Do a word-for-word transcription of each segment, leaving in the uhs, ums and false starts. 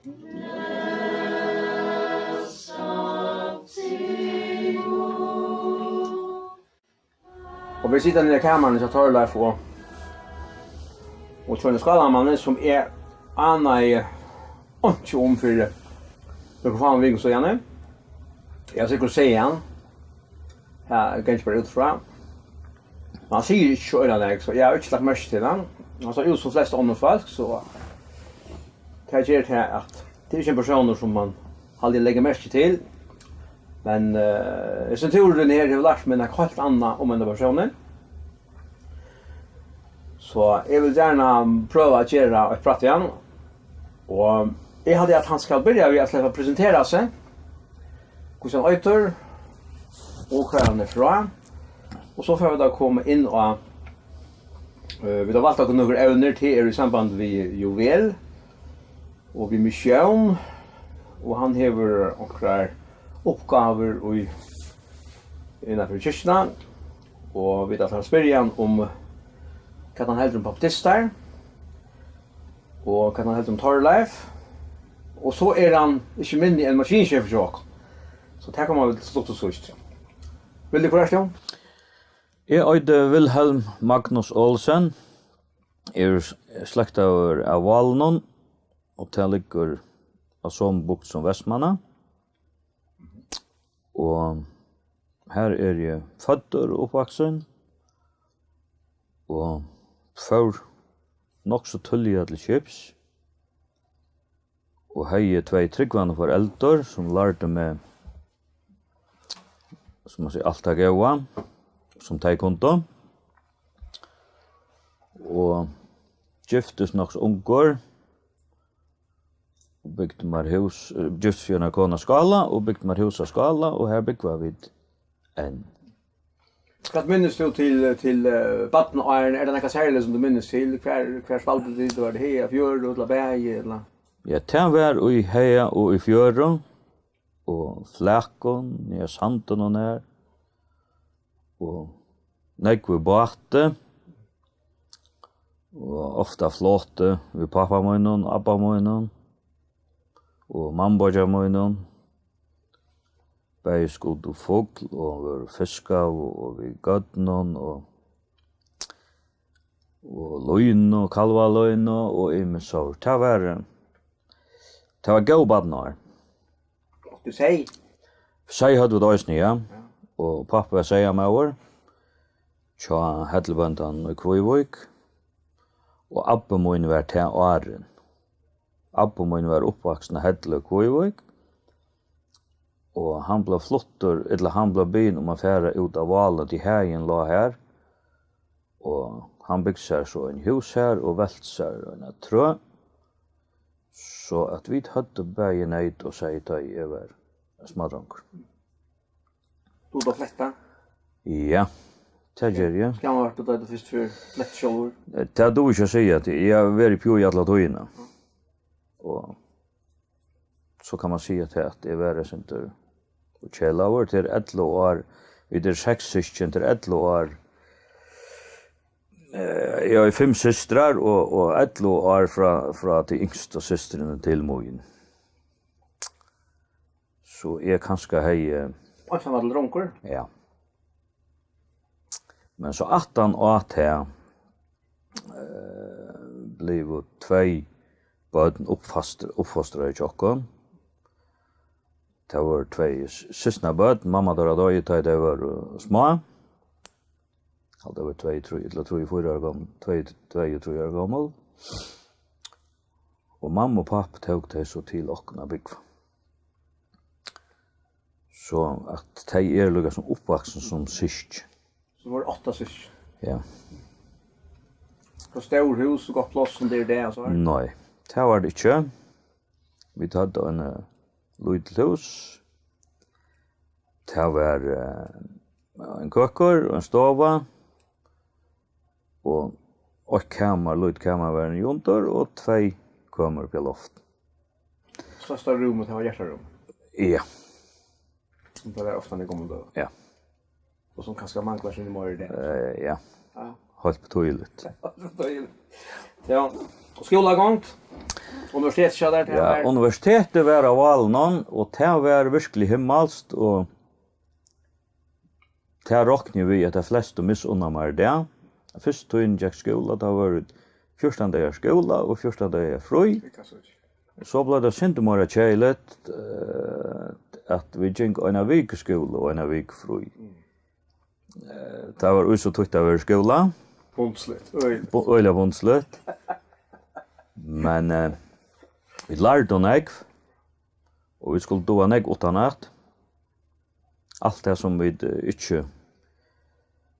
Og vit sita niðri í kamarinum hjá Tórleif og, og Tróndi Skálamanni, sum eg ánaði einki um fyri nøkrum fáum vikum síðani. Eg havi sikkurt sæð hann. Ja, eg gangi bara út frá. Men hann sigur ikki so øgiliga nógv, so eg havi ikki lagt merki til hann. Hann sá út sum flest onnur fólk, so tað ger tað, at tað er ikki ein persónur, sum mann haldi leggur merki til. Men, eh, hesin túrurin her hevur lært meg nakað heilt annað um henda persónin. So eg vil gjarna prøva at gera eitt prát við hann. Og eg haldi, at hann skal byrja við at sleppa at presentera seg, hvussu hann eitur, og hvar hann er frá. Og so fara vit at koma inn á, eh, vit hava valt okkum nøkur evnir, tað er í samband við Juvel og við missión, og hann hevur onkrar uppgávur í, innanfyri kirkjuna, og vit ætla at spyrja hann um, hvat hann heldur um baptistar, og hvat hann heldur um Tórleif, og so er hann ikki minni enn maskinsjefur hjá okkum. So tað koma vit til stutt og síðst. Vilhelm, hvør ert tú? Eg eiti Vilhelm Magnus Olsen, eg eri slektaður av Válinum, og tað liggur á somu bukt sum Vestmanna. Og har eri eg føddur og uppvaksin, og fór nokk so tíðliga til skips, og hevði tvey trúgvandi foreldur, sum lærdu meg, sum man sigur, alt tað góða, sum tey kundu. Og giftist nokk so ungur, og bygdi mær hús, eh, giftist við eina konu á Skála og bygdi mær hús á Skála, og har búgva vit enn. Hvat minnist tú til, til, eh, barnaárini? Er tað nakað serligt, sum tú minnist til? Hvar, hvar spældu tit? Var tað haga, fjøru, ella bæði, ella? Ja, tað var í haga og í fjøru, og flakum, niðan á sandinum har, og nógv í báti, og ofta á floti við pápa mínum og abba mínum og mammubeiggja mínum. Bæði skutu fugl og vóru fiskaðu og við gørnum og, og línu, kalvalínu og ymiskt sort. Tað var, tað var góð barnaár. Áttu seyð? Seyð høvdu vit eisini, ja. Ja. Og pápi var seyðamaður hjá Hellubóndanum í Kvívík. Og abbi mín var tað árin. Abbi mín var uppvaksin á Hellu í Kvívík. Og hann bleiv fluttur, ella hann bleiv biðin um at fara út á Váli, tí hagin lá har. Og hann bygdi sær so eini hús har og velti sær eina trøð. So at vit høvdu bæði neyt og seyð, tá ið eg var smádrongur. Dugir tú at fletta? Ja, tað geri eg. Hvat var tað, tá tú fyrst fór fletta sjálvur? Eh, tað dugi eg ikki at siga, tí eg havi verið púi alla tíðina. Og so kann man siga tað, at eg var eitt sindur og kelaður. Tað er ellivu ár, vit eru seks systkin, tað er ellivu ár. Eh, eg havi fimm systrar og, og ellivu ár frá, frá tí yngstu systrini til mín. So eg kanska hevði... Einsamallur drongur? Ja. Men so aftan á tað, eh, blivu tvey børn uppfast-, uppfostrað hjá okkum. Tað vóru tvey s-, systkinabørn, mamma teirra doyði, tá ið tey vóru smá. Haldi tey vóru tvey, trý, ella trý, fýra ár gomul, tvey, tvey og trý ár gomul. Og mamma og pápi tóku tey so til okkum at búgva. So at tey eru líka sum uppvaksin sum systkin. So vóru átta systkin? Ja. Var stór hús og gott pláss sum tað er í dag, so? Nei, tað var tað ikki. Vit høvdu eini, eh, lítil hús. Tað var, eh, ein køkur og ein stova. Og eitt kamar, lítið kamar var niðriundir, og tvey kømur uppi á loft. Størsta rúmið, tað var hjartarúm? Ja. Sum tað var ofta í gomlum døgum? Ja. Og sum kanska manglar sindur meir í dag? Eh, ja. Ja. Heilt betydeligt. Betydeligt. Ja. Og skúlagongd? Universitetið hjá tær, tað Ja, var universitetið var á Válinum, og tað var virkiliga himmalskt, og tað rokni eg við, at tey flestu misunna mær í dag. Fyrstu tíðin gekk skúla, tá vóru fjúrtan dagar skúla og fjúrtan dagar frí. Tað kann so ikki. So bleiv tað sindur meira keðiligt, eh, at vit gingu eina viku í skúla og eina viku frí. Mm. Eh, tað var í so títt at vera í skúla. Bundisligt, øgiliga. Bu-, øgiliga bundisligt. Men, eh, vit lærdu nógv, og vit skuldu duga nógv uttanat. Alt tað, sum vit, eh, ikki,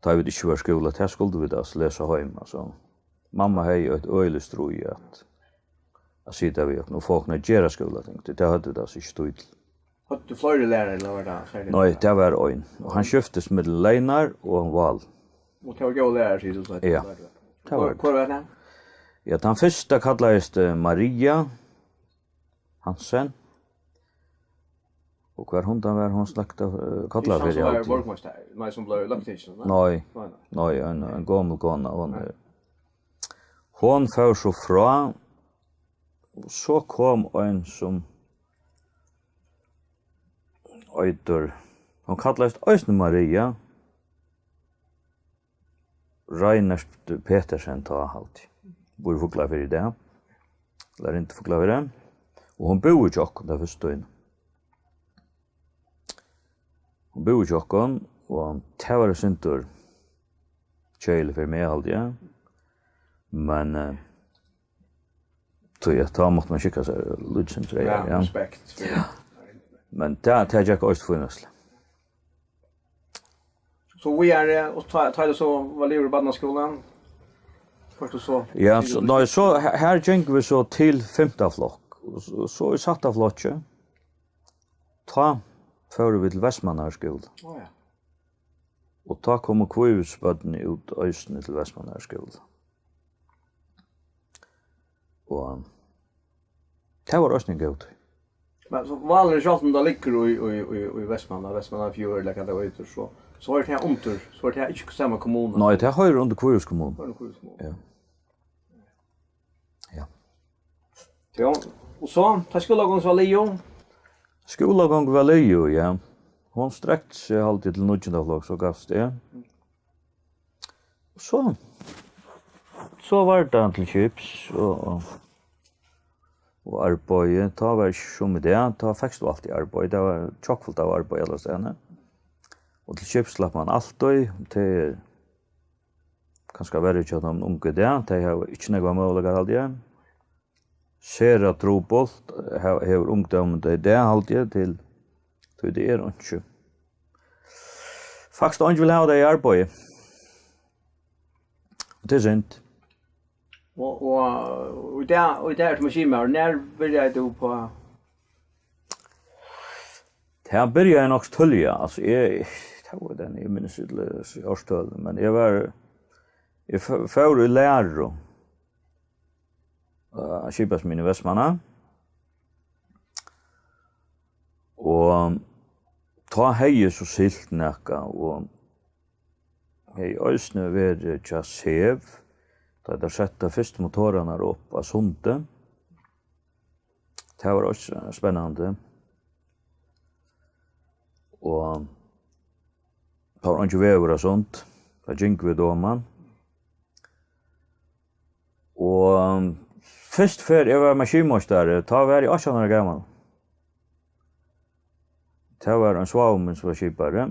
tá vit ikki vóru í skúla, tað skuldu vit, altso, lesa heima, so. Mamma hevði eitt øgiligt stríð at, at sita við okkum og fáa okkum at gera skúlating, tí tað høvdu vit, altso, ikki tíð til. Høvdu fleiri lærarar, ella var tað serliga Nei, tað var ein. Og hann skiftist millum Leynar og Vál. Og tað var góðir lærarar, sigur tú, so Ja. Tað var Hvør, hvør var tað? Ja, tann fyrsta kallaðist, eh, Maria Hansen. Og hvar hundan var hon sløkta, eh, Kollafirði, Hann sum var haldi eg. Borgmeistari, nei, sum bleiv løgtingsmaður, nei? Nei. Nei, nei. Nei, ein, ein gomul kona, hon Nei. er. Hon fór so frá, og so kom ein sum eitur, hon kallaðist eisini Maria. Reinert Petersen tá, haldi eg. Býr í Fuglafirði í dag. Lærarinna í Fuglafirði. Og hon búði hjá okkum ta fyrstu tíðina. Hon búði hjá okkum, og tað var eitt sindur keðiligt fyri meg, haldi eg. Men, eh, tí at tá mátti man skikka sær lítið sindur, Ja, ja. respekt fyri Ja. Men tað, tað gekk eisini fínast. So víðari, og tá, tá er tað so, var liðugt í barnaskúlan. Fórt tú so Ja, so, nei, so her, her gingu vit so til fimta flokk. Og so, so í sætta flokki, tá fóru vit til Vestmanna skúla. Á, ja. Og tá komu Kvívíksbørnini út eisini til Vestmanna skúla. Og tað var eisini ein góð tíð. Men so Válur er sjálvt um tað liggur í, í, í, í Vestmanna, Vestmannafjørð, ella hvat tað eitur, so, so er tað undir, so er tað ikki sama kommuna. Nei, tað hoyrir undir Kvívíks kommunu. Hoyrir undir Kvívíks kommunu. Ja. Ja. Ja, og so, tá skúlagongd var liðug? Skúlagongd var liðug, ja. Hon strekti seg, haldi eg, til níggjunda flokk, so gavst eg. Og so, so var tað til skips og, og, og arbeiði. Tá var ikki sum í dag, tá fekst tú altíð arbeiði. Tað var tjokkfullt av arbeiði allastaðni. Og til skips slapp man altíð, og tað er kanska verri hjá teimum ungu í dag. Tey hava ikki nógvar møguleikar, haldi eg. Sera trupult, he-, hevur ungdómurin tað í dag, haldi eg, til, tí tað er einki. Faktiskt, eingin vil hava tey í arbeiði. Og tað er synd. Og, og, og í dag, og í dag ert tú maskinmaður. Nær byrjaði tú uppá? Tað byrjaði nokk so tíðliga, altso, eg, tað var tann, eg minnist ikki til árstøl, men eg var, eg f-, fór í læru, eh, á skipasmiðjuni í Vestmanna, og tá hevði eg so siglt nakað, og hevði eisini verið hjá SEV, tá teir settu fyrstu motorarnar upp á Sundi. Tað var eisini spennandi. Og tað var eingin vegur á Sund. Tað gingu vit oman. Og fyrstu ferð eg var maskinmeistari, tá var eg átjan ára gamal. Tað var ein Svávumin, sum var skipari,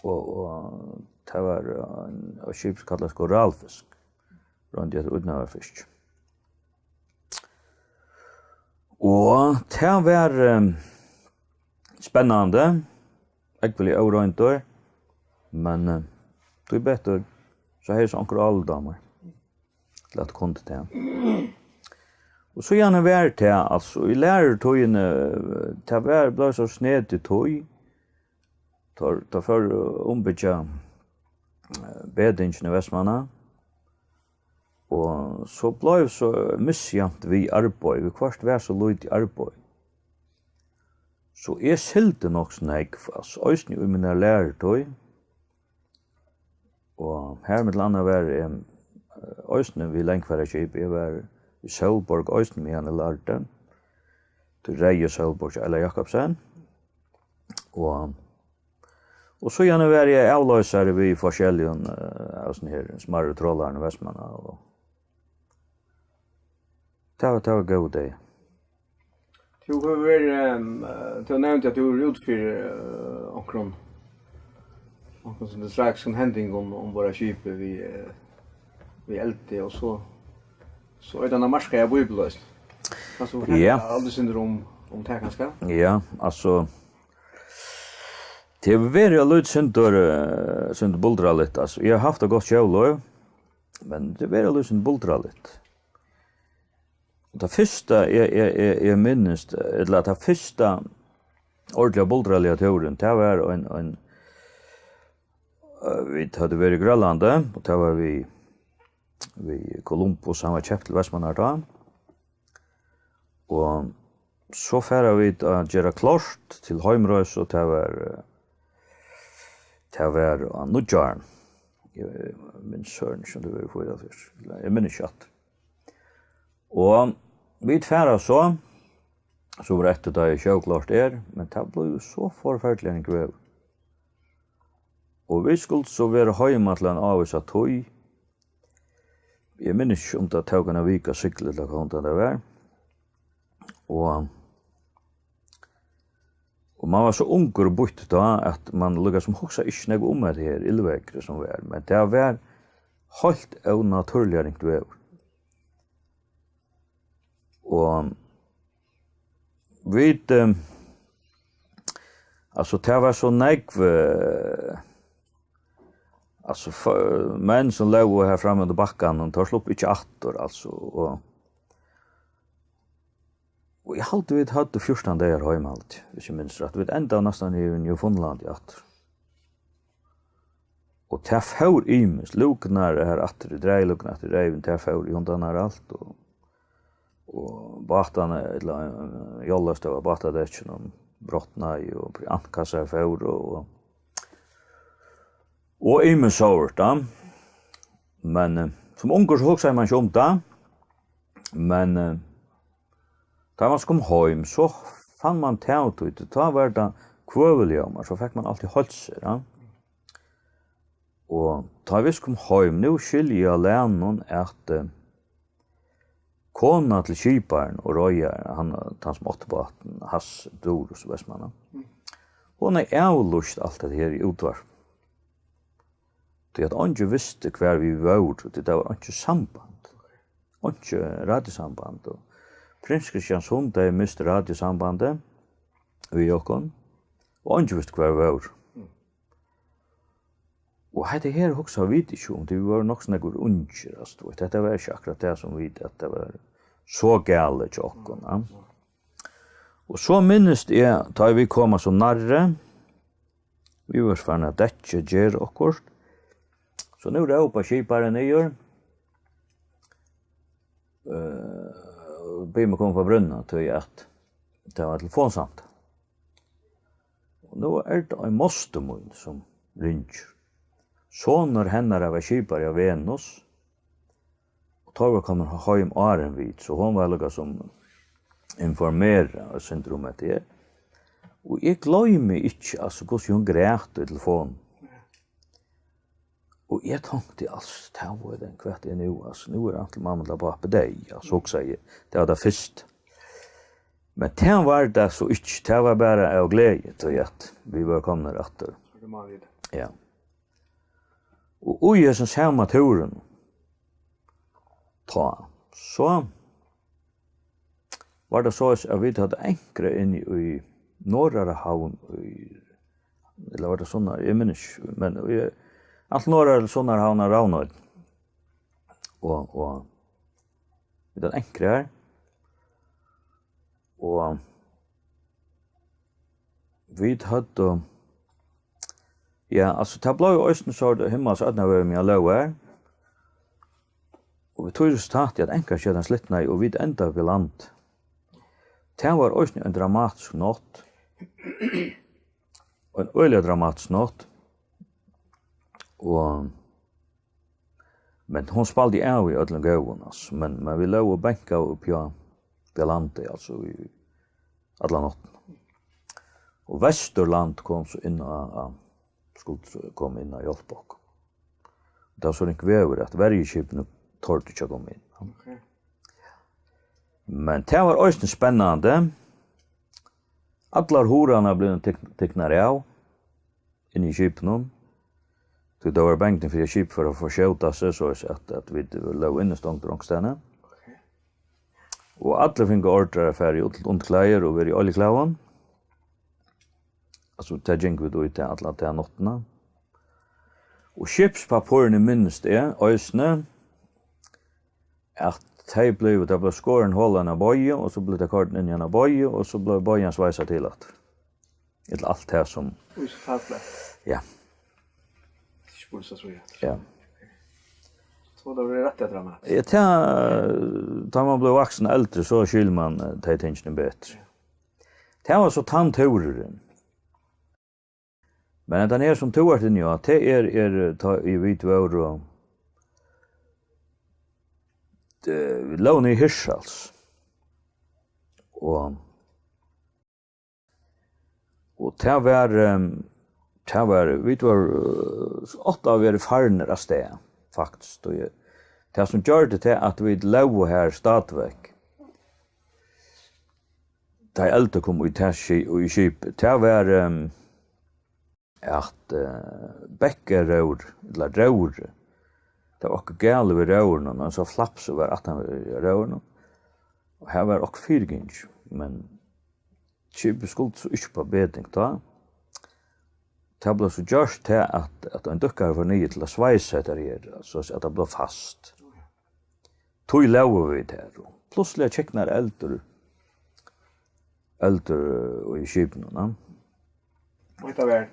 og, og tað var ein, eitt skip, sum kallaðist Koralfisk. Royndi eftir ídnaðarfiski. Og tað var, eh, spennandi, ógvuliga óroyndur, men, eh, tíbetur, so hevði so onkur álit á mær, til at kunna tað. Og síðani var tað, altso, í lærutíðini, tað var, bleiv so snedigt tíð, tá, tá fór at umbyggja, eh, Bedingin í Vestmanna, og so bleiv so misjavnt við arbeiði, viðhvørt var so lítið arbeiði. So eg sigldi nokk so nógv, altso, eisini í mínari lærutíð. Og har millum annað var eg, eh, eisini við langferðaskipi. Eg var í Sólborg eisini, meðan eg lærdi. Tí reyðu Sólborg, Ella Jacobsen. Og, og síðani var eg avloysari við forskelligum, eh, av sånne her smærri trolarum í Vestmanna. Og tað var, tað var góð idé. Tú hevur verið, ehm, eh, tú nevndi at tú ert út fyri, eh, onkrum, onkrum sånn tragiskum hendingum um, umborð á skipi við, eh, við eldi, og so, so er tað markað av bíblisk. Kanst tú fortelja Ja. Aldrei sindur um, um tað kanska? Ja, altso, tað hevur verið eitt lítið sindur, eh, sindur buldraligt, altso. Eg havi havt tað gott sjólív, men tað hevur verið eitt lítið sindur buldraligt. Og tað fyrsta, eg, eg, eg, eg minnist, ella tað fyrsta ordiliga buldraliga túrin, tað var ein, ein, eh, vit høvdu verið í Grønlandi, og tað var við, við Columbus, hann var keyptur til Vestmannar tá. Og so fara vit at gera klárt til heimreis, og tað var, eh, tað var á nýggjárinum. Eg minnist søren ikki, um tað var fýraoghálvfjerðs. Eg minnist ikki aftur. Og vit fara so, so var eftir, tá ið sjóklárt er, men tað bleiv so forferdiliga ringur veður. Og vit skuldu so vera heima til eina ávísa tíð. Eg minnist ikki, um tað tók eina viku at sigla, ella hvat tað var. Og, og mann var so ungur og býttur tá, at mann líkasum hugsaði ikki nógv um hetta her illveðrið sum var, men tað var heilt ónatúrliga ringt veður. Og vit, eh, altso, tað var so nógv, eh, altso, fo-, menn sum lógu har frammi undir bakkanum, teir sluppu ikki aftur, altso, og, og eg haldi, vit høvdu fjúrtan dagar heim, haldi eg, viss eg minnist rætt. Vit endaðu næstan í Newfoundlandi aftur. Og tað fór ymiskt, lúkurnar her aftur, dreylúkurnar aftur í reyvin, tað fór í hundarnar alt, og, og bátarnir, ella, eh, jolloyst, tað var bátadekkin, og brotnaði, og ankassar fóru, og, og ymiskt sovorðið, tá. Men, eh, sum ungur so hugsaði mann ikki um tað, men, eh, tá mann so kom heim, so fann mann tað út, tá var tað kvøðuljómar, so fekk mann altíð heilsa, ja. Og tá vit komu heim, nú skilji eg á læminum, at, eh, kona til skiparan og reiðaran, hann, tann sum átti bátin, Hass Durus, Vestmanna, hon hevði avlýst alt hetta her í útvarp. Tí at eingin visti, hvar vit vóru, tí tað var einki samband. Einki radiosamband, og Prins Christiansund hevði mist radiosambandið við okkum, og eingin visti, hvar vit vóru. Og hetta her hugsaðu vit ikki um, tí vit vóru nokk so nógvir ungir, altso, tú veit, hetta var ikki akkurát tað, sum vit, at tað var so galið hjá okkum, ja. Og so minnist eg, tá ið vit koma so nærri, vit vóru farin at dekkja, gera okkurt, so nú rópar skiparin niður, eh, og biður meg koma upp á brúnna, tí at tað var telefonsamtala. Og nú er tað ein mostir mín, sum ringir. Sonur hennara var skipari á Venus, og teir vóru komnir heim áðrenn vit, so hon var líkasum informerað eitt sindur um hetta her. Og eg gloymi ikki, altso, hvussu hon græt í telefon. Og eg tonkti, altso, tað var tað, hvat er nú, altso, nú er antin mamma ella pápi deyð, altso, hugsaði eg, tað var tað fyrsta. Men tað var tað so ikki, tað var bara av gleði, tí at vit vóru komnir aftur. So tað má vita. Ja. Og í hesum sama túrinum, tá, so var tað soleiðis, at vit høvdu ankrað inni í Norðara Havn í, ella var tað Sunnara, eg minnist ikki, men í, antin Norðara ella Sunnara Havn á Ravnoynni. Og, og vit høvdu ankrað har. Og vit høvdu, ja, altso, tað bleiv eisini so himmals ódn av veðri, meðan lóg har. Og vit, tí resultatið, at ankarketan slitnaði, og vit endaðu við land. Tað var eisini ein dramatisk nátt. Ein øgiliga dramatisk nátt. Og Men hon spældi av í øllum góðum, altso. Men, men vit lógu og bankaðu uppi á, uppi á landi, altso, í alla náttina. Og Vesturland kom so inn á, á, skuldi so koma inn og hjálpa okkum. Tað var so ringt veður, at verjuskipini tordu ikki at koma inn. Ok. Men tað var eisini spennandi. Allar hurðarnar blivu tek-, tiknar av inni í skipinum. Tí tað var bangin fyri, at skipið fór at forskjóta seg, soleiðis at, at vit lógu innistongdir onkustaðni. Ok. Og allir fingu ordrar at fara í ull-, undirklæðir og vera í oljuklæðum. Altso, tað gingu vit í til alla ta náttina. Og skipspappírini minnist eg eisini, at tey blivu, tað bleiv skorin hol á eina boyu, og so bleiv tað koyrt inn í eina boyu, og so bleiv boyan sveisað til aftur. Ella alt tað sum Í so fall. Ja. Ikki búin so, so, ja. Ja. So tað var rætt dramatiskt. Ja, tá, tá man bleiv vaksin og eldri, so skilur man, eh, tey tingini betri. Ja. Tað var so tann túrurin. Men hendan her, sum tú ert inni á, tað er, er, tá ið vit vóru, eh, vit lógu niðri í Hirtshals. Og, og tað var, ehm, tað var, vit vóru, eh, áttu at verið farnir av stað, faktiskt. Og eg, tað, sum gjørdi tað, at vit lógu har stadigvæk, tá eldur kom í tað ski-, í skipið, tað var, ehm, at, eh, bekkaróður, ella róðrið, tað var okkurt galið við róðrinum, men so flapsið var aftan við róðrinum, og har var okkurt fyrigingið, men skipið skuldi so ikki upp á beding tá. Tað bleiv so gjørt tað, at, at ein dýkkari fór niður til at sveisa hetta her, so at tað bleiv fast. Tí lógu vit har, og plutsliga kyknar eldur, eldur, eh, í skipinum, ja. Og hetta var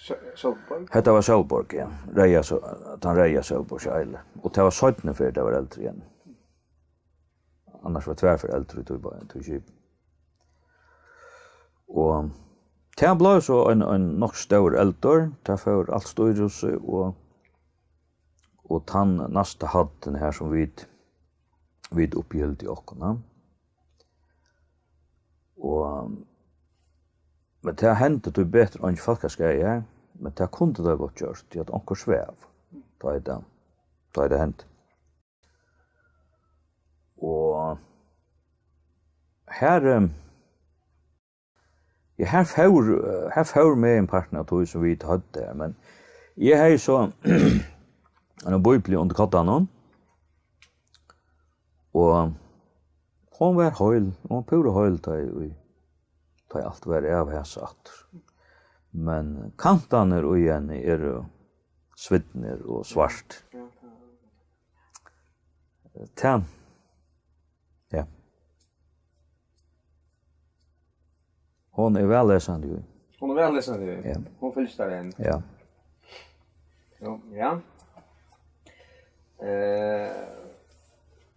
Só-, Sólborg? Hetta var Sólborg, ja. Reyða Só-, tann reyða Sólborg, ja, eiginliga. Og tað var seinni ferð, tað var eldur í henni. Annars var tvær ferð eldur í tí ba-, tí skipinum. Og tað bleiv so ein, ein nokk stórur eldur. Tað fór alt stýrihúsið og og tann næsta hæddin her, sum vit, vit upphildu okkum, ja. Og, men tað hendi tíbetur eingin fólk at skaða her, men tað kundi tað gott gjørt, tí at onkur svav, tá ið tað, tá ið tað hendi. Og her, eh, Ja, her fór, her fór meginparturin av tí, sum vit høvdu har, men eg hevði so eina bíbliu undir koddanum, og hon var heil, hon var púra heil, tá ið, tá ið alt var avhasað aftur. Men kantarnir í henni eru svidnir og svart. Tað, ja. Hon er væl lesandi, jú. Hon er væl lesandi, jú. Ja. Hon fylgir tær inn. Ja. Jú, ja. Eh,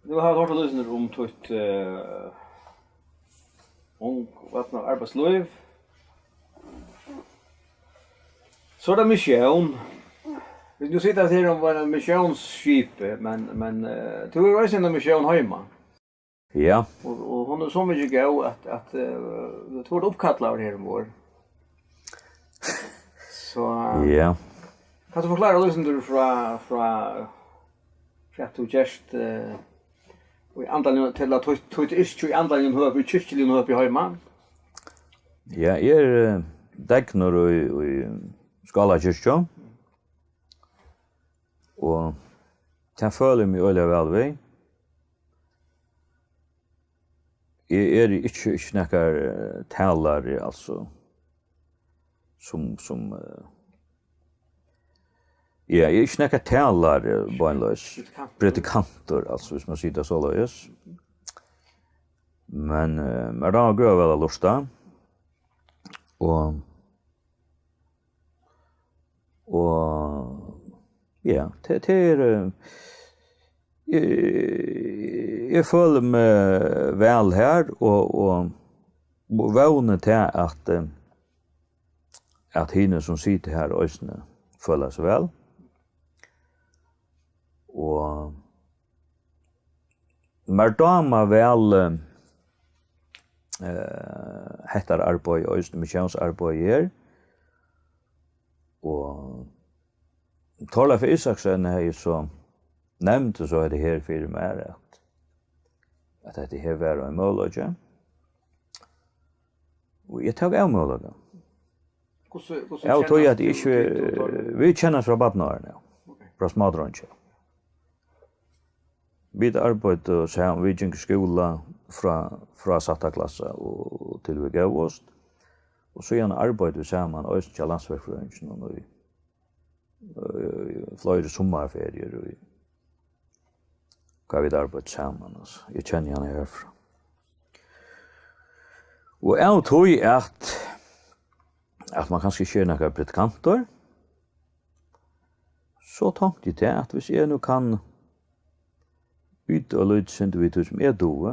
nú hava vit hoyrt lýsingar um títt, eh, ung, vatna, arbeiðslív. So er tað missión. Vit nú sita her um eina missiónsskipan, men, men, eh, tú hevur eisini eina missión heima. Ja. Og, og hon er so mikið góð, at, at, eh, tú ert uppkallaður her umborð. So, eh, ja. Kanst tú forklára lýsingar frá, frá hvat tú gert, eh, í andaligum, til at títt, títt yrki í andaligum høpi, í kirkjuligum høpi heima? Ja, eg eri, eh, degnur í, í Skálakirkju. Og tað føli eg meg øgiliga væl við. Eg eri ikki, ikki nakar, eh, talari, altso, sum, sum, eh, ja, eg eri ikki nakar talari, beinleiðis. Prædikantur. Prædikantur, altso, viss man sigur tað soleiðis. Men, eh, mær dámar grøvaliga væl at lurta. Og Og, ja, tað, tað er, eh, eg, eg føli meg væl her, og, og, og vóni tað, at, eh, at hini, sum sita her, eisini føla seg væl. Og mær dámar væl, eh, hetta arbeiðið, eisini missiónsarbeiðið her. Og Thorleif Isaksen hevði so nevnt so hetta her fyri mær, at, at hetta her var ein møguleiki. Og eg tók av møguleikan. Hvussu, hvussu Ja, og kennast tøy at tú, ikki, tú, tú, tú, vit kennast frá barnaárum, ja. Ok. Frá smádreingi. Vit arbeiddu saman, vit gingu í skúla frá, frá sætta klassa og til vit góvust. Og síðan arbeiddu vit saman eisini hjá Landsverkfrøðinginum í, í fleiri summarferiur og í, hvat vit arbeiddu saman, altso. Eg kenni hann herfrá. Og av tí at, at man kanska ikki er nakar praktikantur, so tonkti eg tað, at hvis eg nú kann býta og lítið sindur við tí, sum eg dugi,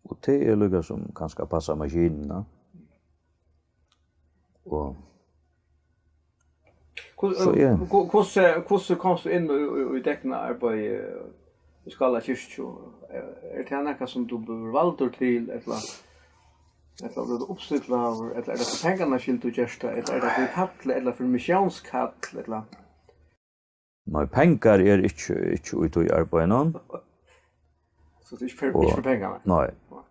og tað er líka sum kanska at passa maskinuna. Og Hvussu, so er hvussu, hvussu komst tú inn í, í, í deknaarbeiðið í Skála kirkju? Er, er tað nakað, sum tú blívur valdur til, ella, ella blívur tú uppstillaður, ella er tað fyri pengarnar skyld, tú gert tað, ella er tað fyri kall, ella fyri missiónskall, ella? Nei, pengar er ikki, ikki í tí arbeiðinum. So tað er ikki fyri, Og ikki fyri pengarnar? Nei. Nei.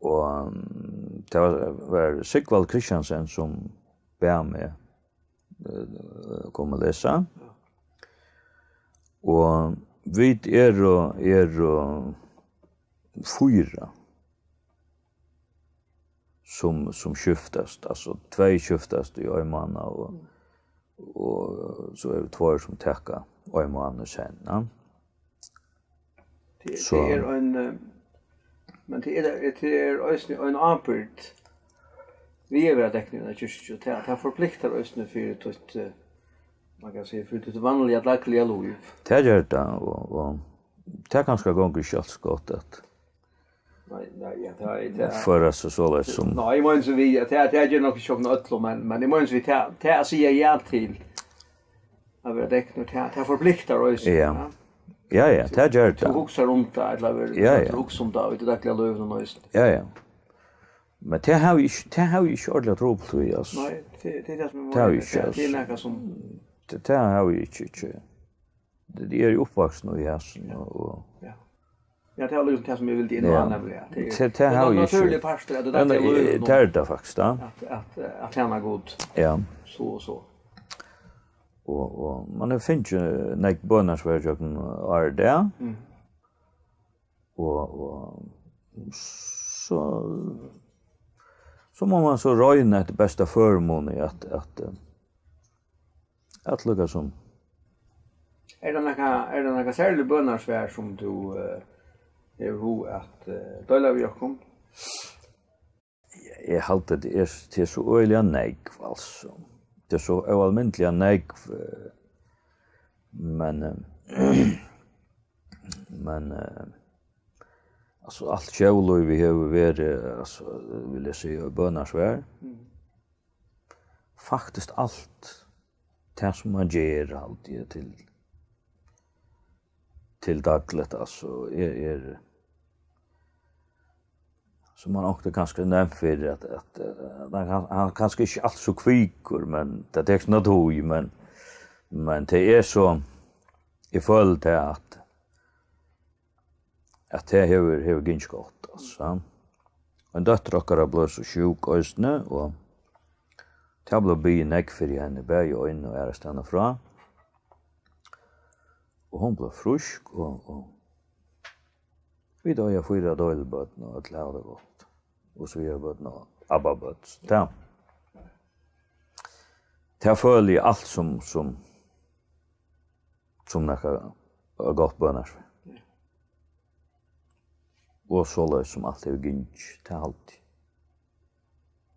Og, um, tað var, var Sigvald Christiansen, sum bað meg, eh, koma og lesa. Ja. Og vit eru, eru fýra sum, sum skiftast, altso, tvey skiftast í ein mánað, og, Mm. og so eru tveir sum taka ein mánað í senn, ja. Tað, So tað er ein, eh, men tað er, tað er eisini ein ábyrgd við at vera deknur í eini kirkju, tað, tað forpliktar eisini fyri títt, eh, man kann siga, fyri títt vanliga dagliga lív. Tað ger tað, og, og tað kanska gongur ikki altíð so gott at Nei, nei, ja, tað er, tað er føra seg soleiðis sum Nei, eg meini so við, at tað, tað ger nokk ikki okkum øllum, men, men eg meini so við, tað, tað at siga ja til at vera deknur, tað, tað forpliktar eisini, Ja. ja. Ja, ja, tað ger Tú tað. hugsar um tað, ella verður Ja, ja. tú hugsar um tað í tí dagliga lívinum eisini. Ja, ja. Men tað havi eg ikki, tað havi eg ikki ordiliga trupult við, altso. Nei, tað, tað er tað sum er Tað havi eg málið, ikki, tað, tað er altso. nakað sum Tað, tað havi eg ikki, ikki. Eg eri uppvaksin í hasum, og, og Ja. Ja, tað er líkasum tað sum eg vildi inn á, Ja. nemliga. Tað er Tað, tað ein havi eg ikki. natúrligur partur av tí Men, dagliga eh, lívinum. tað er tað faktiskt, ja. At, at, eh, at tæna Gud. Ja. So og so. Og, og man hevur fingið nógv bønarsvar gjøgnum ár og dag. Mm. Og, og so, so má man so royna eftir besta førimuni at, at, eh, at líkasum. Er tað nakað, er tað nakað serligt bønarsvar sum tú, eh, hevur hug at, eh, deila við okkum? Eg haldi, tað er, tað er so øgiliga nógv, altso. Tað er so óalmindiliga nógv, eh, men, eh, men, eh, altso, alt sjólívið hevur verið, altso, vil eg siga, bønarsvar. Mm. Faktiskt alt tað, sum man ger, haldi eg, til, til dagligt, altso, er, er, sum man onkuntíð kanska nevnt fyri, at, at, eh, hann kann, hann er kanska ikki alt so kvikur, men tað tekur sína tíð, men, men tað er so, eg føli tað, at, at tað hevur, hevur gingið gott, altso. Ein dóttir okkara bleiv so sjúk eisini, og tað bleiv biðið nógv fyri henni, bæði ein og aðrastaðni frá. Og hon bleiv frísk, og, og vit eiga fýra deilig børn, og øll hava tað gott. Og svigerbørn og abbabørn. Tað, tað føli eg alt sum, sum, sum nakað gott bønarsvar. Og soleiðis sum alt hevur gingið, tað haldi eg.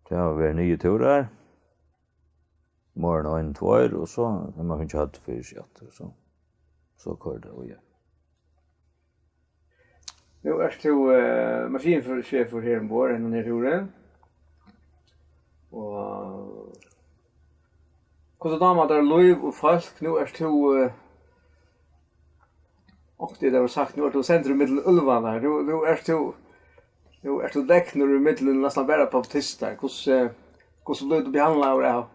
Tað hava verið niðurtúrar, meira enn ein, tveir, og so hevur man fingið høvdið fyri seg aftur, so, so koyrir tað, og ja. Nú ert tú, eh, maskinsjefur her umborð, hendan her túrin. Og hvussu dámar tær lív og fólk? Nú ert tú, eh, Og tað var sagt, nú ert tú sendur í millum úlvarnar. Nú, nú ert tú, nú ert tú degnur í millum næstan bara baptistar. Hvussu, hvussu blívur tú behandlaður av,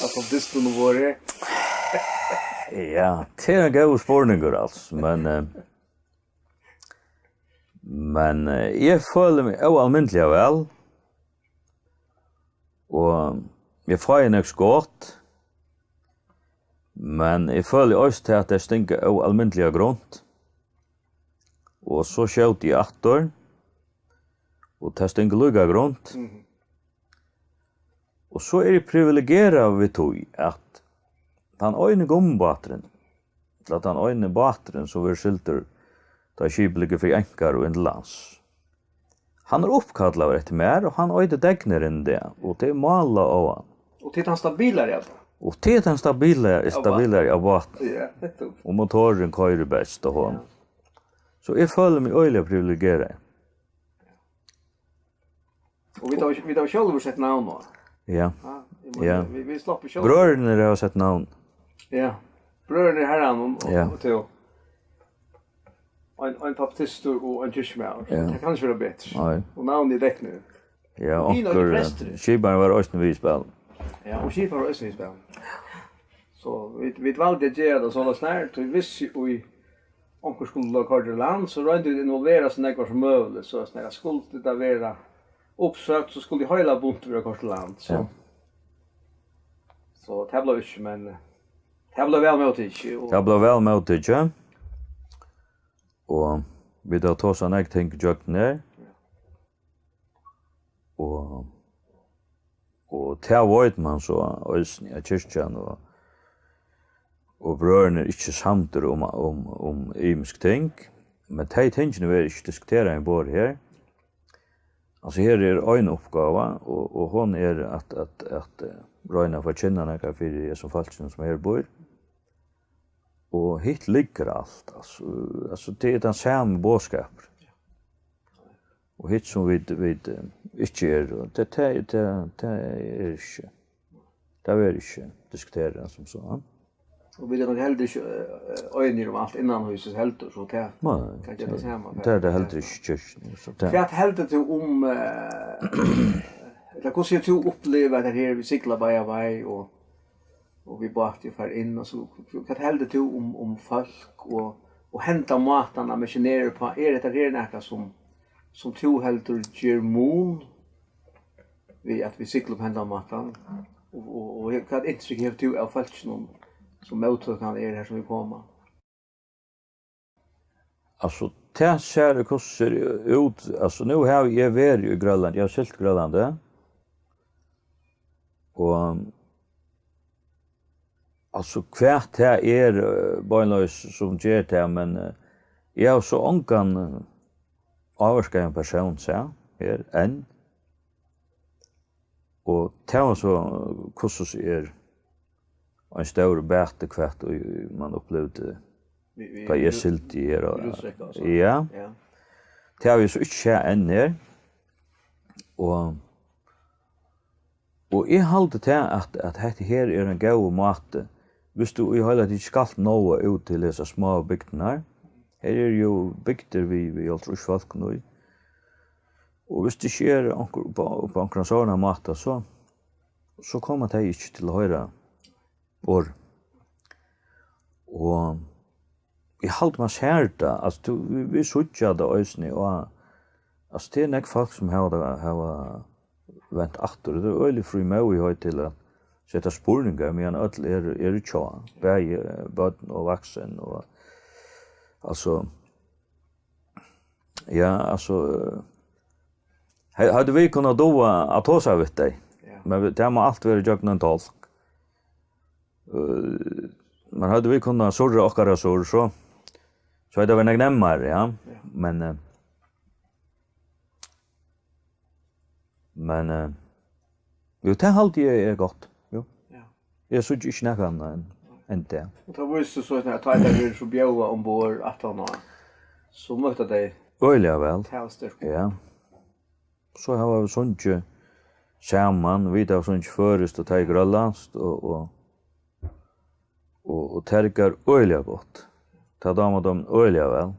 av baptistum og vorði? Ja, tað er ein góður spurningur, altso. Men, eh, men, eh, eg føli meg óalmindiliga væl. Og eg fái nógv skot. Men eg føli eisini til, at tey stinga óalmindiliga grunt. Og so skjóti eg aftur. Og tað stingur líka grunt. Mhm. Og so eri eg privilegeraður við tí, at tann eini gummibáturin, ella tann eini báturin, sum verður sigldur, tá skipið liggur fyri ankar og inn til lands, hann er uppkallaður eftir mær, og hann eitur Degnurin í dag, og tað er málað á hann. Og tað er tann stabilari av teimum. Og tað er tann stabilari, stabilari av bátunum. Ja, nettupp. Og motorurin koyrir best á honum. Ja. So eg føli meg øgiliga privilegeraðan. Og vit hava, vit hava sjálvir sett navn á. Ja. Ja, eg meini, ja, vit, vit sluppu sjálvir. Brøðurnir hava sett navn. Ja. Brøðurnir Harranum og, ja, og til. Ein, ein baptistur og ein kirkjumaður. Ja. Tað kann ikki vera betri. Nei. Og navnið er Degnur. Ja, og hin er onkur, eh, prestur. Skiparin var eisini við í spælinum. Ja, og skiparin var eisini við í spælinum. So vit, vit valdu at gera tað soleiðis her, tí vit vistu í onkur skuldi blíva koyrdur í land, so royndu vit at involvera so nógvar sum møguligt, so at skuldi tað vera uppsøkt, so skuldi heila bunturin vera koyrdur í land. So, ja, so tað bleiv ikki, men, eh, tað bleiv væl móttikið, og tað bleiv væl móttikið, og vit hava tosað nógv ting ígjøgnum her. Ja. Og, og tað veit mann so eisini, at kirkjan og, og brøðurnir eru ikki samdir um, um, um ymisk ting, men tey tingini verða ikki diskuterað um borð her. Altso, her er ein uppgáva, og, og hon er at, at, at, eh, royna at forkynna nakað fyri hesum fólkinum, sum her býr. Og hitt liggur alt, altso, altso, tað er tann sami boðskapur. Og hitt sum vit, vit, eh, ikki eru, tað, tað, tað, tað er ikki, tað verður ikki diskuterað sum so, ja. Og vit eru nokk heldur ikki, eh, einir um alt innanhýsis heldur, so tað, nei, kann gera tað sama, tað er tað heldur ikki í kirkjuni, so tað. Hvat heldur tú um, eh, ella hvussu hevur tú upplivað tað her, vit sigla báðar vegir og og við báti og fara inn, og so, hvat heldur tú um, um fólk og, og henda mátan at missionera uppá? Er hetta her nakað sum, sum tú heldur ger mun við at vit sigla upp henda mátan? Og, og, og hvat inntrykk hevur tú av fólkinum, sum móttøkan er her, sum vit koma? Altso, tað sær, hvussu sær út. Altso, nú havi eg verið í Grønlandi, eg havi siglt Grønlandi. Og, altso, hvat tað er, eh, beinleiðis sum ger tað, men, eh, eg havi so ongan, eh, ávirkaðan persón sæð her enn. Og tað var so, hvussu er ein stórur bati, hvat ið mann upplivdi, við, við, tá eg sigldi her, og rúsdrekka og so. Ja. Ja. Tað havi eg so ikki sæð enn her. Og, og eg haldi tað, at, at hetta her er ein góður máti, viss tú í heila tikið skalt náa út til hesar smáu bygdirnar. Her eru jú bygdir við, við hálvtrýss fólkum í. Og viss tað ikki er onkur, upp á, upp á onkran sovorðnan máta, so, so koma tey ikki til at hoyra orð. Og eg haldi, man sær tað, altso, tú, vit, vit síggja tað eisini, og, altso, tað er nógv fólk, sum hava, hava vent aftur. Tað er øgiliga frímóðigheit til at seta spurningar, meðan øll eru, eru hjá, bæði, eh, børn og vaksin, og, altso, ja, altso, eh, he-, høvdu vit kunnað dugað at tosa við tey, ja, men vit, tað má alt vera gjøgnum ein tolk. Eh, men høvdu vit kunnað surra okkara surr, so, so hevði tað verið nógv nemmari, ja. Ja. Men, eh, men, eh, jú, tað haldi eg er gott, jú. Ja. Eg síggi ikki nakað annað enn, enn tað. Og tá vísti so, at tá tað verður so bjóðað umborð aftan á, so møttu tey øgiliga væl. Talsterkt. Ja. So hava vit sungið saman, vit hava sungið føroyskt og tey grønlendskt, og, og, og, og tað riggar øgiliga gott. Tað dámar teimum øgiliga væl.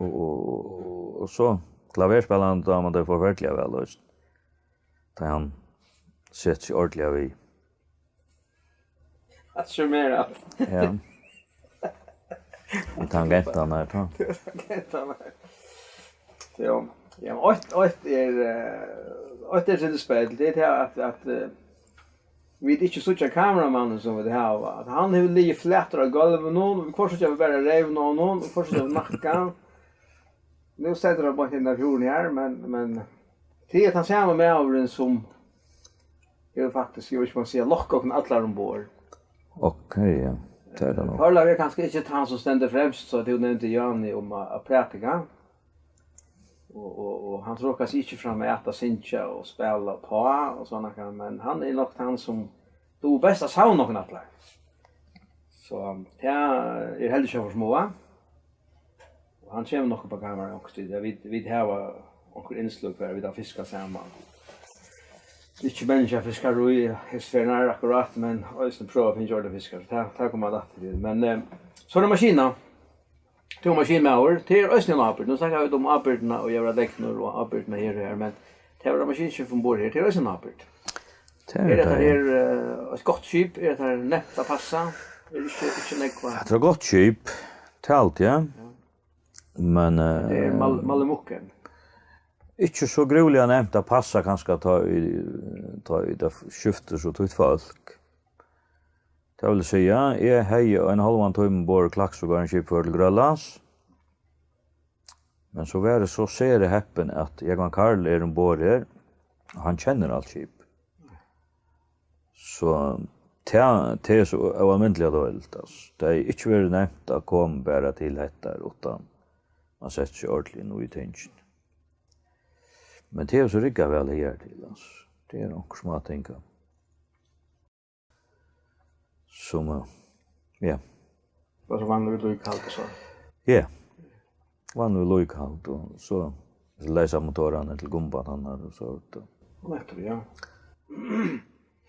Og, og, og, og so klaverspælaran dámar tað forferdiliga væl, veitst. Tá hann setir seg ordiliga við. At summera. Ja. Og tangentarnar, tá. Tangentarnar. Jú. Ja, eitt, eitt er, eh, eitt er til spæl. Tað er at, at, eh, vit ikki síggja kameramannin, sum vit hava. At hann hevur ligið flatur á gólvinum, og hvørt síggja vit bara reyvina á honum, og hvørt síggja vit nakkan. Nú stendur hann beint inni á fjøruni her, men, men tað er tann sami maðurin, sum hevur faktiskt, eg veit ikki, um man siga, lokkað okkum allar umborð. Ok, ja. Tað er tað nú. Torleiv er kanska ikki tann, sum stendur fremst, so tú nevndi Jani um at, at prædika. Og, og, og hann trokar seg ikki fram at, at syngja og spæla uppá og sovorðið, men hann er nokk tann, sum dugir best at savna okkum allar. So tað er heldur ikki at forsmáa. Og hann kemur nokk upp á kamarið onkuntíð. Ja, vit, vit hava onkur innsløg har vit hava fiskað saman. Ikki menniskjafiskarí, hesar ferðirnar akkurát, men eisini prøva at finna ordinar fiskar. Tað, tað koma vit aftur til. Men, eh, so er tað maskina. Tú ert maskinmaður, tað er eisini ein ábyrgd. Nú snakka vit um ábyrgdina og at vera deknur og ábyrgdina her og har, men tað at vera maskinskip umborð her, tað er eisini ein ábyrgd. Tað er Er hetta tað, ja. her, eh, eitt gott skip? Er hetta nevnt at passa? Er ikki, ikki nógv at Hetta er eitt gott skip, tað er alt, ja. Ja. Men, eh, Tað er mal-, malemukken. ikki so grúiliga nevnt at passa kanska tá í, tá í tað skiftir so títt fólk. Tað vil siga, eg hevði ein hálvan tíma umborð í Klaksvík, áðrenn skipið fór til Grønlands. Men so var eg so sera heppin, at Jógvan Karl er umborð her, og hann kennir alt skipið. So tað, tað er so óalmindiliga deiligt, altso. Tað hevði ikki verið nemt at koma bara til hetta, uttan man setti seg ordiliga inn í tingini. Men tað er so riggað væl higartil, altso. Tað er onkur smáting, ja. Sum, eh, ja. Bara so vanligt viðlíkahald og so. Ja. Vanligt viðlíkahald, og so leysa motorarnar til gumbatarnar og so. Nettupp, ja.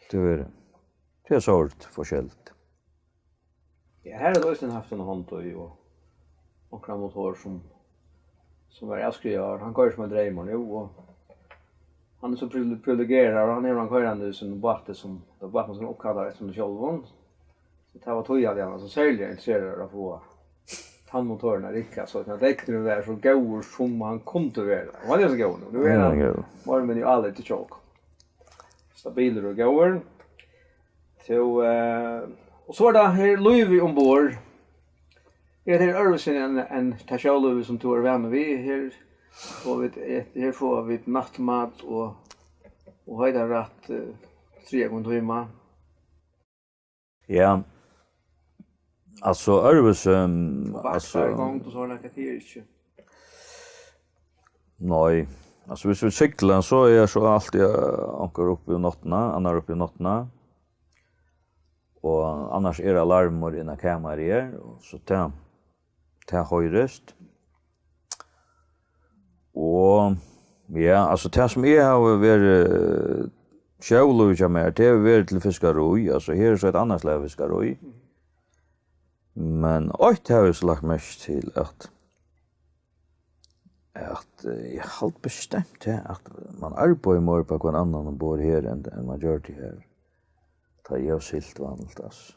Tað er, tað er so forskelligt. Ja, her hevur tú eisini havt eina hond í, og onkran motor sum, sum var avskrivaður. Hann koyrir sum ein dreymur nú, og hann er so privil-, privilegeraður, og hann hevur hann koyrandi í sínum báti sum, tað er báturin sum er uppkallaður eftir honum sjálvum. So tað var tí, at hann var so serliga interesseraður at fáa tann motorin at rigga, so at hann deknurin var so góður, sum hann kundi vera. Og hann er so góður nú. Nú er hann góður. Hann er meir og minni álitið hjá okkum. Stabilur og góður. So, eh, og so er tað her lívið umborð. Her er tað øðrvísi enn, enn tað sjólívið, sum tú ert vanur við. Her fáa vit, her fáa vit náttmat og, og heitan rætt, eh, triðja hvønn tíma. Ja, altso, øðrvísi, Og altso, bakfara í gongd og sovorðið, nakað, tað er ikki. Nei, altso, viss vit sigla, so er so altíð, eh, onkur uppi um náttina, annar uppi um náttina. Og annars er alarmur inn á kamarið her, og so tað, tað hoyrist. Og, ja, altso, tað sum eg havi verið, sjólív hjá mær, tað hevur verið til fiskarí, altso, her er so eitt annað slag av fiskarí. Men eitt havi eg so lagt merki til, at, at, eh, eg haldi bestemt tað, at man arbeiðir meira upp á hvønn annan umborð her, enn, enn man gjørdi her. Tá eg havi siglt vanligt, altso.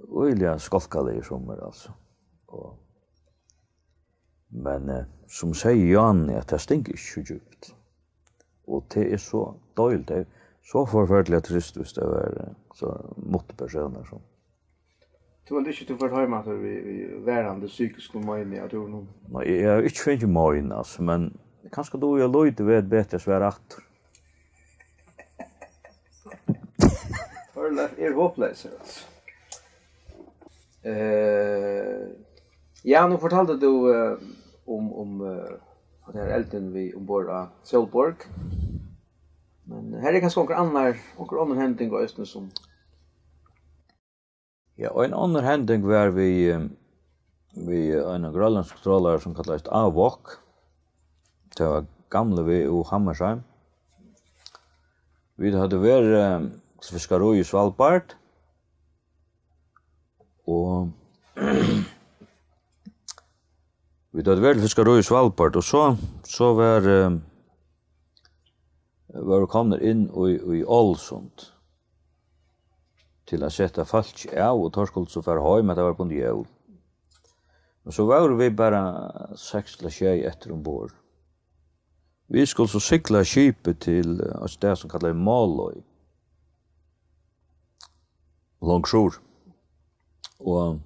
Øgiliga skálkaligur sum er, altso. Og, men, eh, sum segði Jani, at tað stingur ikki so djúpt. Og tað er so deiligt, tað er so forferdiliga trist, viss tað var, eh, so mátti persónar sum Tú heldur ikki, tú fert heim aftur við, við varandi psykiskum meini av túrinum? Nei, eg, eg havi ikki fingið mein, altso, men kanska dugi eg lítið vet betri at svara aftur. Torleif er hopleysur, altso. Eh, ja, nú fortaldi tú, eh, um, um, eh, at her eldin við umborð á Sólborg. Men her er kanska onkur annar, onkur annar hending eisini sum Ja, og ein annar hending var við, eh, við einum grønlendskum trolara, sum kallaðist Avok. Tað var gamli V U Hammershaimb. Vit høvdu verið, eh, til fiskarí í Svalbard. Og vit høvdu verið til fiskarí í Svalbard, og so, so var, eh, vóru komnir inn í, í Ålesund til at seta fólk av, og teir skuldu so fara heim, at tað var bundið jól. Men so vóru vit bara seks ella sjey eftir umborð. Vit skuldu so sigla skipið til, eh, eitt stað, sum kallað er Måløy. Langt suður. Og,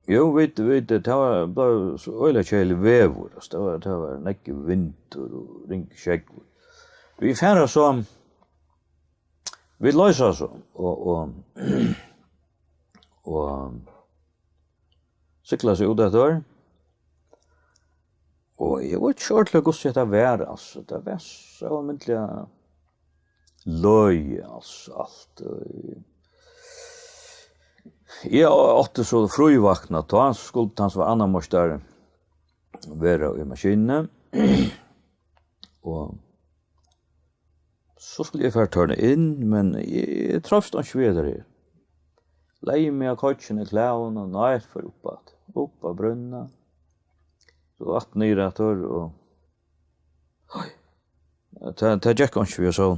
jú, vit, vit, tað var, bleiv so øgiliga keðiligt veður, altso, tað var, tað var nógvur vindur og ringur sjógvur. Vit fara so, vit loysa so, og, og, og sigla seg út eftir. Og eg veit ikki ordiliga, hvussu hetta var, altso. Tað var so almindiliga løgið, altso, alt, eh. Eg átti so frívakt tá, so skuldi tann sum var annar meistari vera í maskinuni. Og so skuldi eg fara at tørna inn, men eg, eg treivst einki við hetta her. Legði meg á koyggin í klæðum og nei, fór upp aftur, upp á brúnna. So aftur niður aftur og, oj, tað, tað gekk einki við so.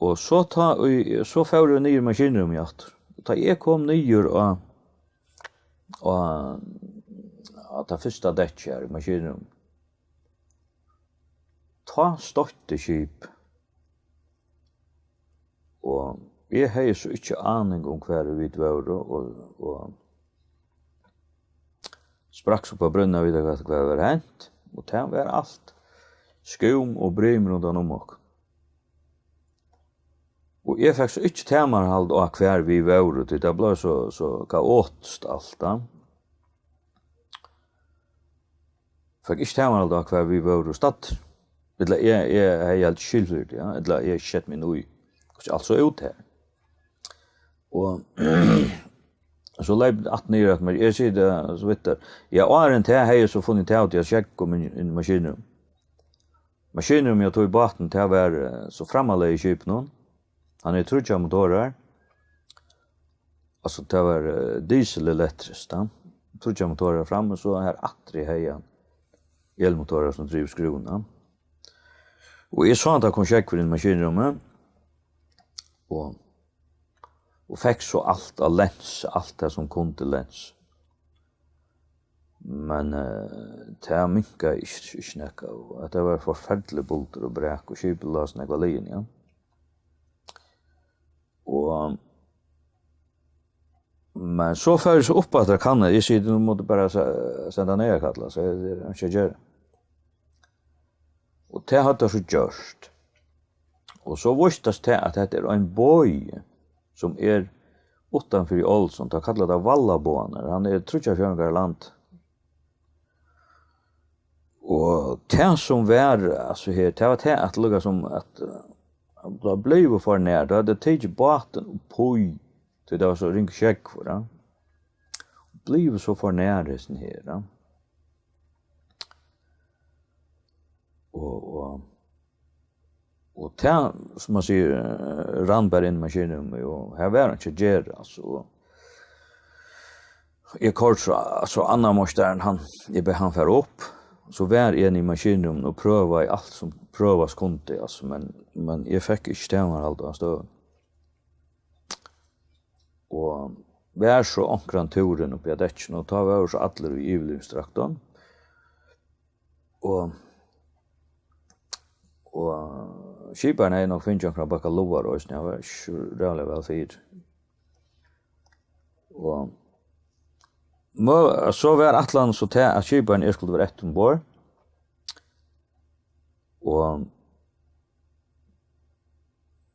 Og so tá í, so fór eg niður í maskinrúmið aftur. Og tá eg kom niður á, á, á tað fyrsta dekkið her í maskinrúminum, tá stoytti skipið. Og eg hevði so ikki aning um, hvar vit vóru, og, og sprakk so upp á brúnna at vita, hvat, hvat var hent, og tað var alt skúm og brim rundan um okkum. Og eg fekk so ikki tamarhald á, hvar vit vóru, tí tað bleiv so, so kaotiskt alt, tá. Fekk ikki tamarhald á, hvar vit vóru staddir. Ella eg, eg hevði ikki skil fyri tí, ja. Ella eg hevði ikki sett meg inn í, hvussu alt sá út her. Og so leyp eg aftur niður eftir, men eg sigi tað so vítt at, ja, áðrenn tað hevði eg so funnið út av, at eg skekk um inn, inn í maskinrúm. Maskinrúmið hjá tí bátinum, tað var, eh, so framanlands í skipinum. Hann hevði tríggjar motorar. Altso, tað var, eh, dieselelektriskt, tá. Tríggjar motorar framman, so har aftri hevði hann elmotorar sum driva skrúvuna. Og eg sá, at tað kom sjógvur inn í maskinrúmið. Og, og fekk so alt at lensa, alt tað sum kundi lensa. Men, eh, tað minkaði ikki, ikki nakað, og hetta var forferdiligt buldur og brak, og skipið lá so nógv á liðini, ja. Og, men so fór eg so upp aftur at kanna, eg sigi, "Nú mást tú bara se-, senda niðurkall, so er, er einki at gera." Og tað høvdu teir so gjørt. Og so vísti tað seg, at hetta er ein bogi, sum er uttan fyri Ålesund. Teir kalla tað Vallaboðarnar. Hann er tríggjar fjórðingar av landi. Og tað sum var, altso, her, tað var tað, at líka sum at, eh, tað bleiv ov nær, tá høvdu teir tikið bátin upp í, tí tað var so ringur sjógvur, ja. Bleiv so ov nær hesin her, ja. Og, og, og tað, sum man sigur, eh, rann bara inn í maskinrúmið, og har var einki at gera, altso, og eg koyrdi so, so annar meistarin, hann, eg bað hann fara upp, so var eg inni í maskinrúminum og prøvaði alt, sum prøvast kundi, altso, men, men eg fekk ikki tamarhald á støðuni. Og var so onkran túrin uppi á dekkinum, og tá vóru so allir í yvirlivingsdraktum. Og, og skiparin hevði nokk fingið onkran bakka lágar eisini, hann var ikki so ræðuliga væl fyri. Og mø-, so var ætlanin so tað, at skiparin, eg skuldi vera eftir umborð. Og,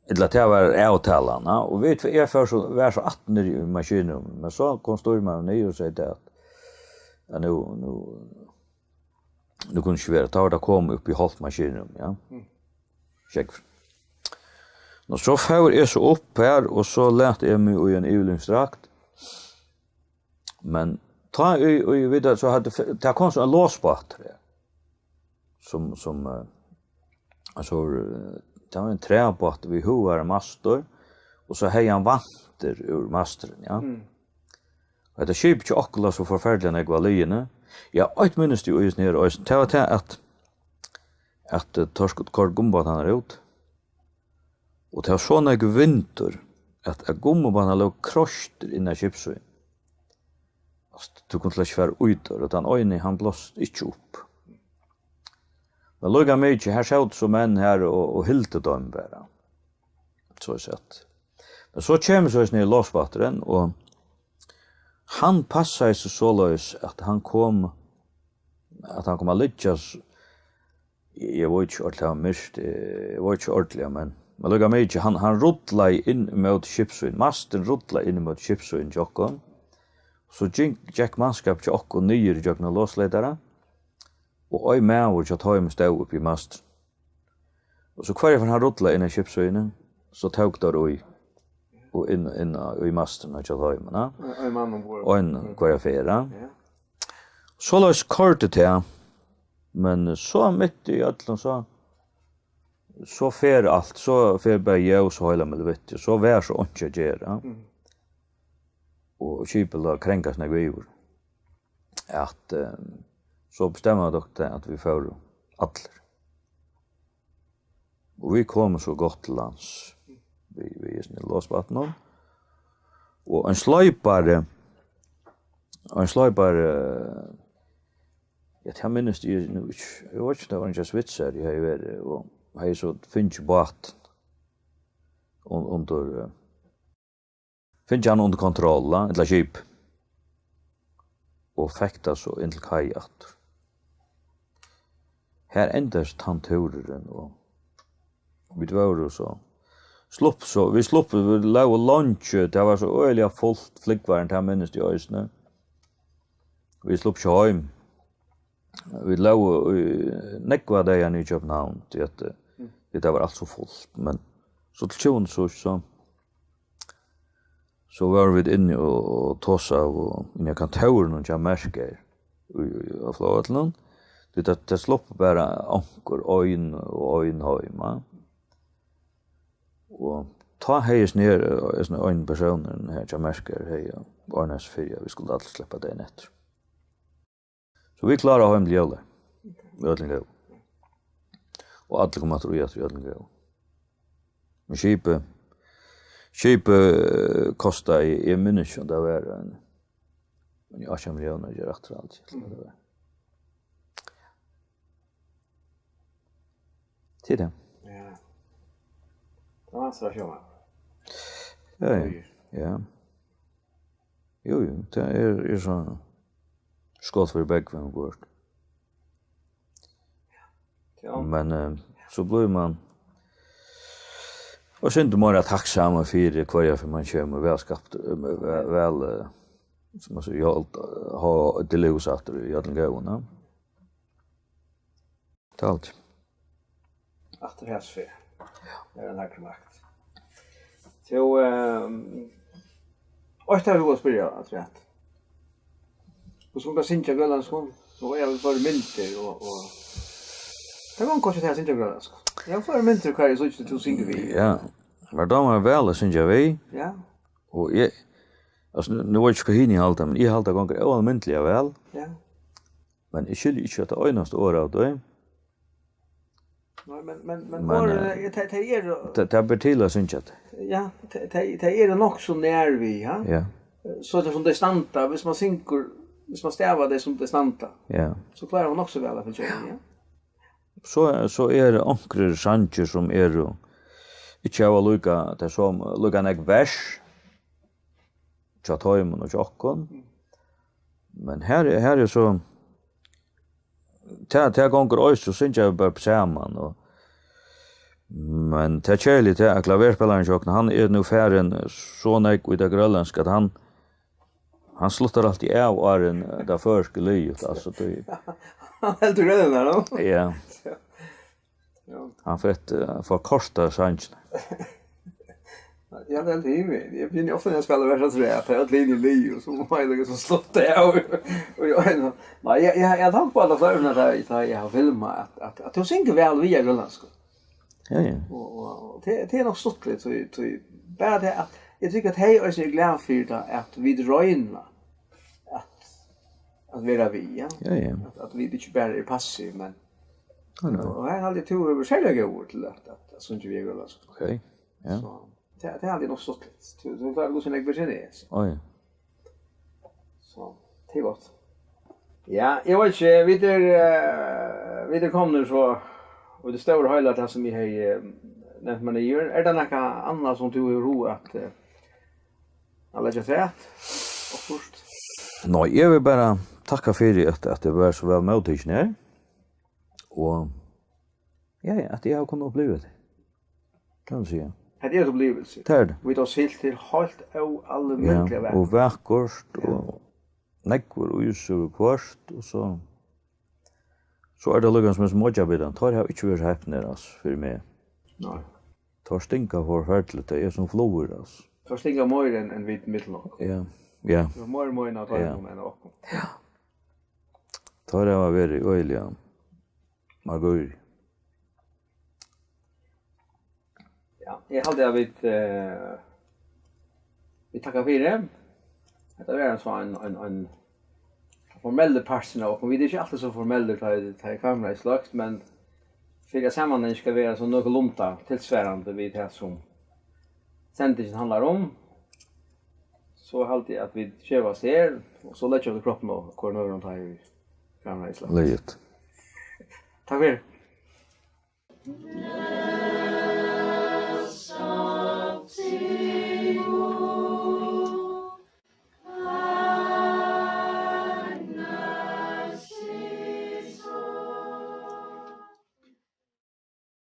ella tað var avtalan, ja. Og vit, eg fór so, var so aftur niðri í maskinrúmið, men so kom stýrimaðurin niður og segði tað, at, at nú, nú, nú kundi ikki vera, tá var tað komið upp í hálvt maskinrúm, ja. Mm. Sjógvur. Og so fór eg so upp har, og so læt eg meg í ein yvirlivingsdrakt. Men tá í, í, vit, so høvdu, tað kom so ein losbátur her, sum, sum, eh, altso, eh, tað var ein træbátur við høgari mastur, Og so hevði hann vantir úr mastrini, ja. Mm. Og hetta skipið hjá okkum lá so forferdiliga nógv á liðini. Ja, eitt minnist eg í hesum her eisini. Tað var tað, at, at, eh, teir skuldu koyra gummibátarnar út. Og tað var so nógv vindur, at, at gummibátarnir lógu kroystir inn á skipssíðuna. Altso, tú kundi slett ikki fara út, og tann eini, hann blásti ikki upp. Men líka mikið, her sótu so menn her og, og hildu teimum bara. So er sett. Men so kemur so hesin her lossbáturin, og hann passaði seg soleiðis, at hann kom, at hann kom at liggja s-, eg, eg veit ikki ordiliga, hann misti, eg veit ikki ordiliga, men, men líka mikið, hann, hann rullaði inn móti skipssíðuni, mastin rullaði inn móti skipssíðuni hjá okkum. So gink-, gekk mannskapið hjá okkum niður ígjøgnum lossleitaran, og ein maður hjá teimum stóð uppi í mastrini. Og so hvørja ferð hann rullaði inn á skipssíðuna, so tóku teir í, og inn, inn á, í mastina hjá teimum, ja. Ein, ein mann umborð. Og ein hvørja ferð, ja. Ja. Soleiðis koyrdi tað, men so mitt í øllum, so, so fer alt, so fer bæði ljós og heila milevittið, so var so einki at gera. Mm. Og skipið lá kranglað nógv yvir. At, eh, so bestemma vit okkum, at vit fóru allir. Og vit komu so gott til lands við, við hesum lossbátinum. Og ein sleipari, ein sleipari, ja, tað minnist eg nú ikki. Eg veit ikki, tað var ein Svitser, eg hevði verið, og hevði so fingið bátin un-, undir, eh, fingið hann undir kontroll, ella skip, og fekk tað so inn til kai aftur. Her endaðist tann túrurin, og vit vóru so, sluppu so, vit sluppu, vit lógu leingi, tað var so øgiliga fult, flúgvarin, tað minnist eg eisini. Vit sluppu ikki heim. Vit lógu í nógvar dagar niðri í København, tí at, eh, Mm. tí tað var alt so fult, men so til tjúgunda síðst, so, so vóru vit inni og, og tosaðu og inni á kontórinum hjá Mærsk í, í, á flogvøllinum. Tí tað, tað sluppu bara onkur ein og ein heim, ja. Og tá hevði hesin her, eh, hesin ein persónurin her hjá Mærsk hevði ordnað seg fyri, at vit skuldu allir sleppa dagin eftir. So vit kláraðu heim til jóla. Við øllum góðum. Og allir komu aftur í, aftur í øllum góðum. Men skipið, skipið, eh, kostaði, eg minnist ikki, um tað var ein, ein átjan milliónir, eg ger aftur alt, eg ætli, tað var. Til tað. Ja. Tað var so sjón. Ja, ja. Oj. Ja. Jú, jú, tað er, er so skot fyri bógvin, um gott. Ja. Men, eh, so blívur man og sindur meira takksamur fyri hvørja ferð man kemur vælskapt, eh, væl, væl, eh, sum man sigur, hjálpt, eh, ha til lívs aftur í øllum góðum, ja. Tað er alt. Aftur hesa ferð. Ja. Tað er ein hægri makt. So, ehm, eitt har tú at spyrja, afturat. Hvussu man kann syngja grønlendskum? Nú er eg bara myndir og, og tað gongur kortini at syngja grønlendskum. Eg havi fleiri myndir, hvar eg síggi, tú syngur við. Ja, mær dámar væl at syngja við. Ja. Og eg, altso, nú, nú veit eg ikki, hvat hini halda, men eg haldi, tað gongur óalmindiliga væl. Ja. Men eg skilji ikki eitt einasta orð av tí. Nei, men, men, men Men, orðini, eh, eh, tey, tey eru tað, tað ber til at syngja tað. Ja, tey, tey, tey eru nokk so nær við, ja. Ja. So tað sum tey standa, hvis man syngur, hvis man stavar tað sum tey standa, Ja. so klárar man nokk so væl at fylgja við, ja. So, so eru onkrir sangir sum eru ikki hava líka, tað er sum, líka nógv vers hjá teimum og hjá okkum. Men her er, her er so, tað, tað gongur eisini, so syngja vit bara saman, og, men tað keðiliga er, at klaverspælarin hjá okkum, hann er nú farin so nógv í tað grønlendska, at hann, hann sluttar altíð av, áðrenn, eh, tað føroyska er liðugt, altso, tí Hann heldur grønlendar, nú? Ja. Ja. Hann fekk, eh, forkorta sangirnar. Ja, tað er heilt ymiskt. Eg finn ofta, nær eg spæli vers afturat, at tað er øll hini liðug, og so má eg líka so slutta av. Og eg, nei, eg, eg, eg havi tænt á tað fleiri ferðir, tá eg, tá eg havi filmað, at, at, at tú syngur væl við á grønlendskum. Ja, ja. Og, og, og tað, tað er nokk stuttligt, tí, tí bara tað at, eg tykki at tey eisini eru glað fyri tað, at vit royna at, at vera við, ja. Ja, ja. At, at vit ikki bara eru passiv, men Nei, nei. Og her haldi eg, tú hevur serliga góður til at, at, at syngja við grønlendskum. Ok, ja. So, tað, tað haldi eg nokk stuttligt. Tú, tú klárar hvussu nógv betri enn eg, so. Oj. So, tað er gott. Ja, eg veit ikki, vit eru, eh, vit eru komnir so, og tað stóra heila tað sum eg hevði, eh, nevnt mær niður. Er tað nakað annað sum tú hevur hug at, eh, at leggja afturat? Okkurt? Nei, eg vil bara takka fyri at, at eg var so væl móttikin her. Og, ja, ja, at eg havi kunnað uppliva tað. Kann man siga. Hetta er ein uppliving. Tað er tað. Vit hava siglt til heilt óalmindiliga Ja, vakurt. Og vakurt, Ja. Og nógvur ís yvir hvørt, og so, so er tað líka sum hesum moggjabitan. Teir hava ikki verið hepnir, altso, fyri meg. Nei. Teir stinga forferdiligt, tað er sum flugur, altso. Teir stinga meira enn, enn vit millum okkum. Ja, ja. Tað er meira meina av Ja. Teimum enn av okkum. Ja. Teir hava verið øgiliga margir. Ja, eg haldi at vit, eh, vit takka fyri. Hetta var so ein, ein, ein formellur partur av okkum. Vit eru ikki altíð so formellur, tá, tá kamerað er sløkt, men fyri at samanhangin skal vera so nøkulunda tilsvarandi við tað, sum sendingin handlar um, so haldi eg, at vit gevast her, og so leggja vit kroppin á hvørjum øðrum, tá ið kamerað er sløkt. Liðugt. Takk fyri.